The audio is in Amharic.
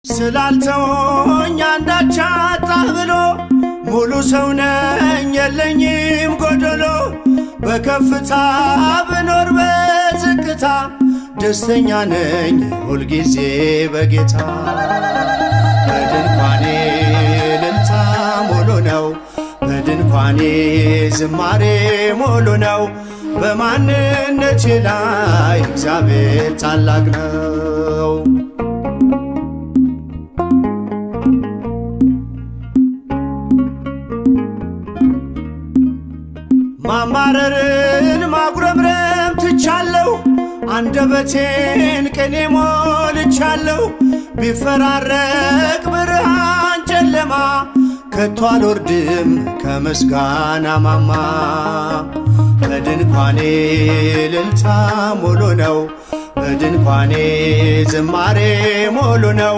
ስላልተወኝ አንዳች አጣህ ብሎ፣ ሙሉ ሰው ነኝ የለኝም ጎደሎ። በከፍታ ብኖር በዝቅታ ደስተኛ ነኝ ሁልጊዜ በጌታ። በድንኳኔ እልልታ ሙሉ ነው፣ በድንኳኔ ዝማሬ ሙሉ ነው። በማንነቴ ላይ እግዚአብሔር ታላቅ ነው። ማማረርን ማጉረምረም ትቻለሁ፣ አንደበቴን ቅኔ ሞልቻለሁ። ቢፈራረቅ ብርሃን ጨለማ ከቶ አልወርድም ከምስጋና ማማ። በድንኳኔ እልልታ ሙሉ ነው፣ በድንኳኔ ዝማሬ ሙሉ ነው።